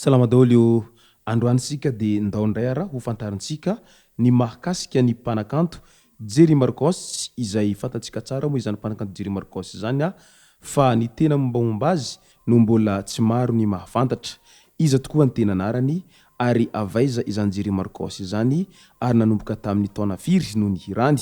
Salama daholo ô! Androany isika dia ndao indray ara ho fantarintsika ny mahakasika ny mpanakanto Jerry Marcos izay fantatsika tsara moa izany mpanakanto Jerry Marcos izany a! fa ny tena mombamomba azy no mbola tsy maro ny mahafantatra. Iza tokoa ny tena anarany ary avy aiza izany Jerry Marcos izany ary nanomboka tamin'ny taona firy no nihirany?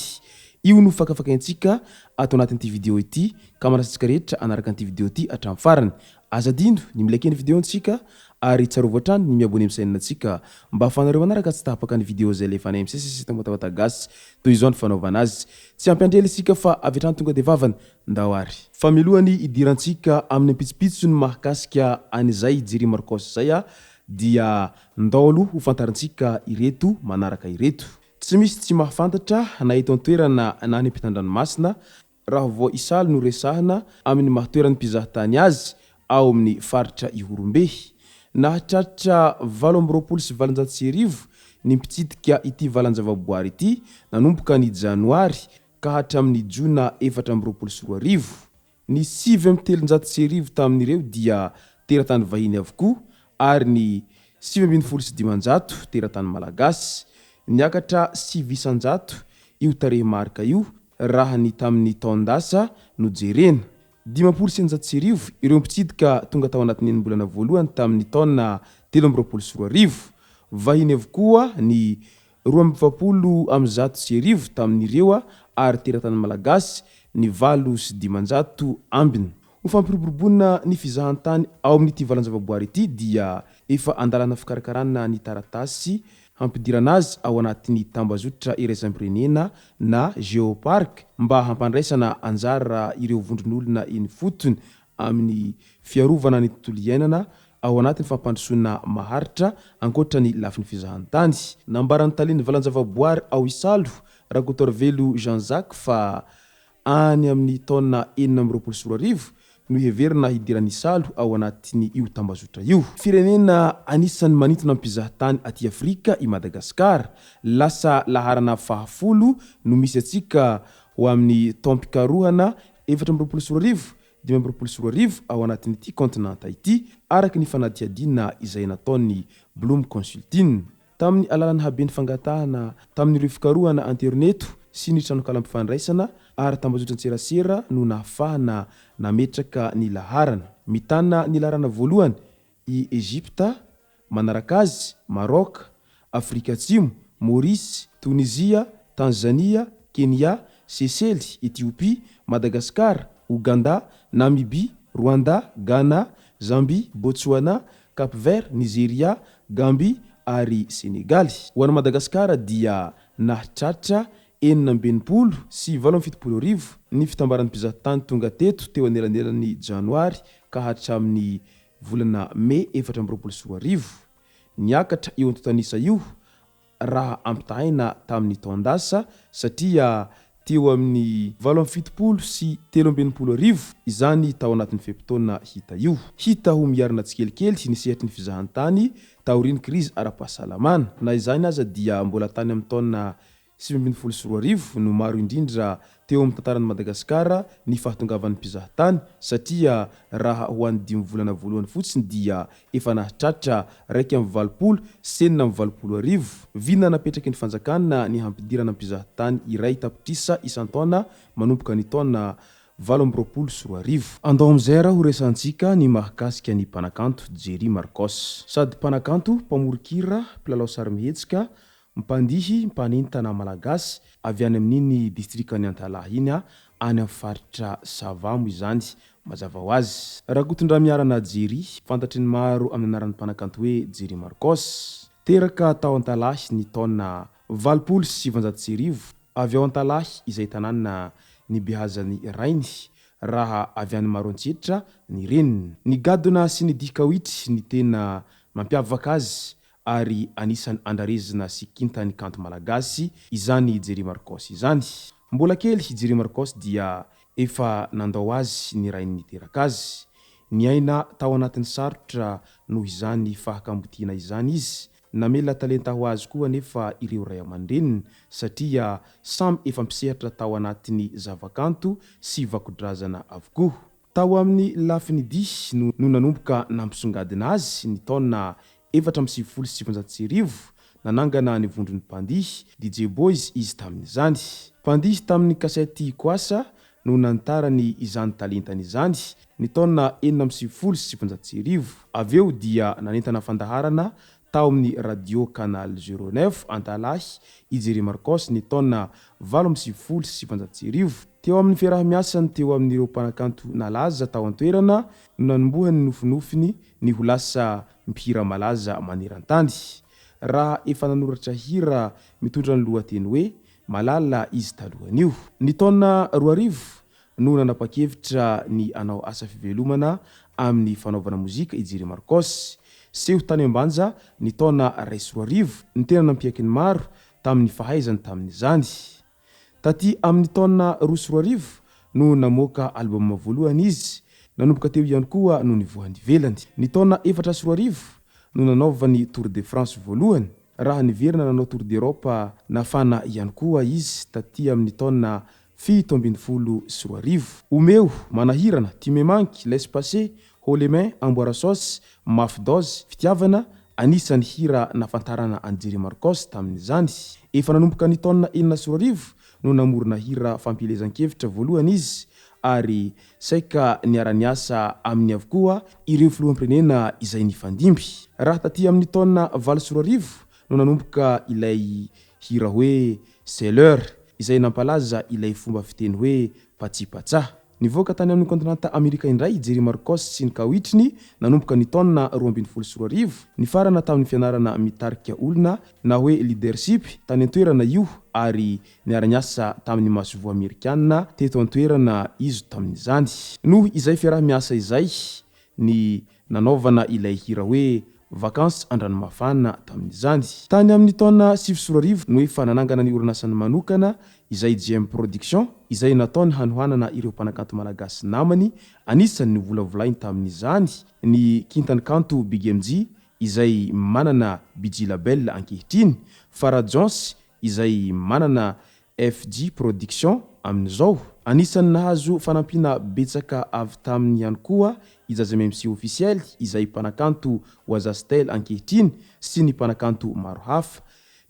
Io no fakafakaintsika ato anatin'ity video ity ka manasa antsika rehetra hanaraka an'ity video ity hatramin'ny farany. Aza adino ny mi-liker ny video ntsika ary tsarovy hatrany ny mi-abonner amin'ny chaîne ntsika mba ahafahanareo manaraka tsy tapaka ny video izay alefanay misesisesy eto Motawata Gasy. Toy izao ny fanaovana azy. Tsy hampiandry ela isika fa avy hatrany tonga dia vavany. Ndao ary. Fa mialohan'ny hidirantsika amin'ny pitsopitsony mahakasika an'izay Jerry Marcos izay dia ndao aloha ho fantarintsika ireto manaraka ireto. Tsy misy tsy mahafantatra na eto an-toerana na any ampitan-dranomasina raha vao Isalo no resahina amin'ny maha toeran'ny mpizahatany azy ao amin'ny faritra Ihorombe. Nahatratra 1828 ny mpitsidika ity valan-javaboary ity nanomboka ny janoary ka hatramin'ny jona 2024. Ny 339 tamin'ireo dia teratany vahiny avokoa ary ny 519 teratany malagasy. Niakatra 9% io tarehimarika io raha ny tamin'ny taon-dasa no jerena. 1650 ireo mpitsidika tonga tao anatin'ny enim-bolana voalohany tamin'ny taona 2023. Vahiny avokoa ny 1142 tamin'ireo ary teratany malagasy ny 508 ambiny. Ho fampiroboroboana ny fizahantany ao amin'ity valan-javaboary ity dia efa andalana fikarakarana ny taratasy hampidirana azy ao anatin'ny tambazotra iraisam-pirenena na Geopark mba hampandraisana anjara ireo vondron'olona eny ifotony amin'ny fiarovana ny tontolo iainana ao anatin'ny fampandrosoana maharitra ankoatra ny lafiny fizahantany. Nambaran'ny talen'ny valan-javaboary ao Isalo, Rakotoarivelo Jean Jacques fa any amin'ny taona 2026 no heverina hidiran'Isalo ao anatin'io tambazotra io. Firenena anisan'ny manintona mpizahatany aty Afrika i Madagasikara. Lasa laharana fahafolo no misy antsika ho amin'ny taom-pikarohana 2024, 2025 ao anatin'ity kaontinanta ity, araka ny fanadihadiana izay nataon'ny Bloom Consulting. Tamin'ny alalan'ny haben'ny fangatahana tamin'ireo fikarohana aterineto sy ny tranonkalam-pifandraisana ary tambajotran-tserasera no nahafahana nametraka ny laharana. Mitana ny laharana voalohany i Egypta, manaraka azy Maroc, Afrika Atsimo, Maurice, Tonizia, Tanzania, Kenya, Sesely, Etiopia, Madagasikara, Oganda, Namibia, Rwanda, Ghana, Zambia, Botswana, Cap Vert, Nizeria, Gambia ary Senegaly. Ho an'i Madagasikara dia nahatratra 1066 poahabo ny fitambaran'ny mpizahatany tonga teto teo anelanelan'ny janoary ka hatramin'ny volana mey 2024. Niakatra io antontan'isa io raha ampitahaina tamin'ny taon-dasa satria teo amin'ny 678 063 izany tao anatin'ny fe-potoana hita io. Hita ho miarina tsikelikely ny sehatry ny fizahantany taorian'ny krizy ara-pahasalamana. Na izany aza dia mbola tany amin'ny taona 2019 no maro indrindra teo amin'ny tantaran'i Madagasikara ny fahatongavan'ny mpizahatany satria raha ho an'ny dimy volana voalohany fotsiny dia efa nahatratra 881 086. Vina napetraky ny fanjakana ny hampidirana mpizahatany iray tapitrisa isan-taona manomboka ny taona 2028. Andao amin'izay ary horesahantsika ny mahakasika ny mpanakanto Jerry Marcos. Sady mpanakanto, mpamoron-kira, mpilalao sarimihetsika, Mpandihy mpanentana malagasy avy any amin'iny distrikan'i Antalaha iny any amin'ny faritra Sava moa izany mazava ho azy. Rakotondramiarana Jerry, fantatry ny maro amin'ny anaran'ny mpanakanto hoe Jerry Marcos. Teraka tao Antalaha ny taona 1980, avy ao Antalaha izay tanàna nibeazan'ny rainy raha avy any Maroantsetra ny reniny. Ny gadona sy ny dihy kawitry ny tena. Mampiavaka azy ary anisan'ny andrarezina sy kintan'ny kanto malagasy izany Jerry Marcoss izany. Mbola kely i Jerry Marcoss dia efa nandao azy ny rainy niteraka azy. Niaina tao anatin'ny sarotra noho izany fahakambotiana izany izy. Namela talenta ho azy koa anefa ireo ray aman-dreniny satria samy efa mpisehatra tao anatin'ny zavakanto sy vakodrazana avokoa. Tao amin'ny lafiny dihy no nanomboka nampisongadina azy ny taona 1994, nanangana ny vondron'ny mpandihy DJ Boys izy tamin'izany. Mpandihy tamin'ny kasety Kwasa no nanitarany izany talentany izany ny taona 1996. Avy eo dia nanentana fandaharana tao amin'ny Radio Canal Zero Neuf Antalahy i Jerry Marcoss ny taona 1998. Teo amin'ny fiaraha-miasany teo amin'ireo mpanakanto nalaza tao an-toerana no nanombohany ny nofinofiny ny ho lasa mpihira malaza maneran-tany. Raha efa nanoratra hira mitondra ny lohateny hoe Malala izy talohan'io. Ny taona 2000 no nanapa-kevitra ny hanao asa fivelomana amin'ny fanaovana mozika i Jerry Marcoss. Seho tany Ambanja ny taona 2001 no tena nampiaiky ny maro tamin'ny fahaizany tamin'izany. Taty amin'ny taona 2002 no namoaka album voalohany izy, nanomboka teo ihany koa no nivoahany ivelany. Ny taona 2004 no nanaovany Tour de France voalohany, raha niverina nanao Tour d'Europe nafana ihany koa izy taty amin'ny taona 2017. Omeo, Manahirana, Tu me manques, Laisse passer, Haut les mains, Amboara Saosy, Mafy Dose, Fitiavana, anisan'ny hira nahafantarana an'i Jerry Marcoss tamin'izany. Efa nanomboka ny taona 2006 no namorona hira fampielezan-kevitra voalohany izy ary saika niara-niasa aminy avokoa ireo filoham-pirenena izay nifandimby. Raha taty amin'ny taona 2008 no nanomboka ilay hira hoe C'est l'heure izay nampalaza ilay fomba fiteny hoe Patsipatsa. Nivoaka tany amin'ny kontinanta Amerika indray i Jerry Marcoss sy ny kaoitriny nanomboka ny taona 2012, nifarana tamin'ny fianarana mitarika olona na hoe leadership tany an-toerana io ary niara-niasa tamin'ny masoivoho amerikana teto an-toerana izy tamin'izany. Noho izay fiaraha-miasa izay ny nanaovana ilay hira hoe Vacances an-dranomafana tamin'izany. Tany amin'ny taona 2009 no efa nanangana ny orinasany manokana izay JM Production izay nataony hanohanana ireo mpanakanto malagasy namany, anisan'ny novolavolainy tamin'izany ny kintan'ny kanto Big MJ izay manana BJ Label ankehitriny, Farah John's izay manana FJ Production amin'izao. Anisan'ny nahazo fanampiana betsaka avy taminy ihany koa i Jazmemc Officiel izay mpanakanto Wazastyle ankehitriny sy ny mpanakanto maro hafa.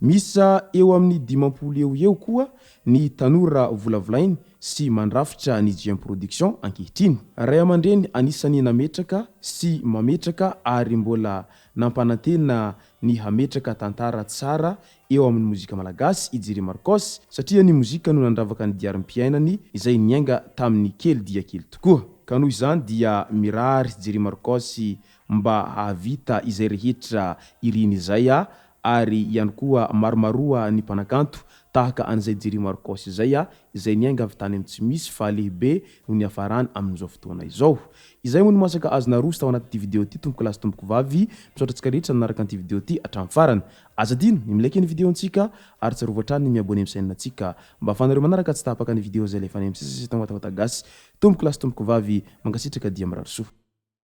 Miisa eo amin'ny 50 eo ho eo koa ny tanora volavolainy sy mandrafitra ny JM Production ankehitriny. Ray aman-dreny anisan'ny nametraka sy mametraka ary mbola nampanantena ny hametraka tantara tsara eo amin'ny mozika malagasy i Jerry Marcoss satria ny mozika no nandravaka ny diarim-piainany izay niainga tamin'ny kely dia kely tokoa. Ka noho izany dia mirary Jerry Marcoss mba hahavita izay rehetra iriny izay ary ihany koa maromaroa ny mpanakanto tahaka an'izay Jerry Marcoss izay izay niainga avy tany amin'ny tsy misy fa lehibe no niafarany amin'izao fotoana izao. Izay moa no masaka azo naroso tao anatin'ity video ity tompoko lahy sy tompoko vavy, misaotra antsika rehetra nanaraka an'ity video ity hatramin'ny farany. Aza adino ny mi-like ny video ntsika ary tsarovy hatrany ny mi-abonner amin'ny chaîne ntsika mba ahafahanareo manaraka tsy tapaka ny video izay alefanay amin'ny sisa sy eto Matamatagassy. Tompoko lahy sy tompoko vavy, mankasitraka dia mirary soa.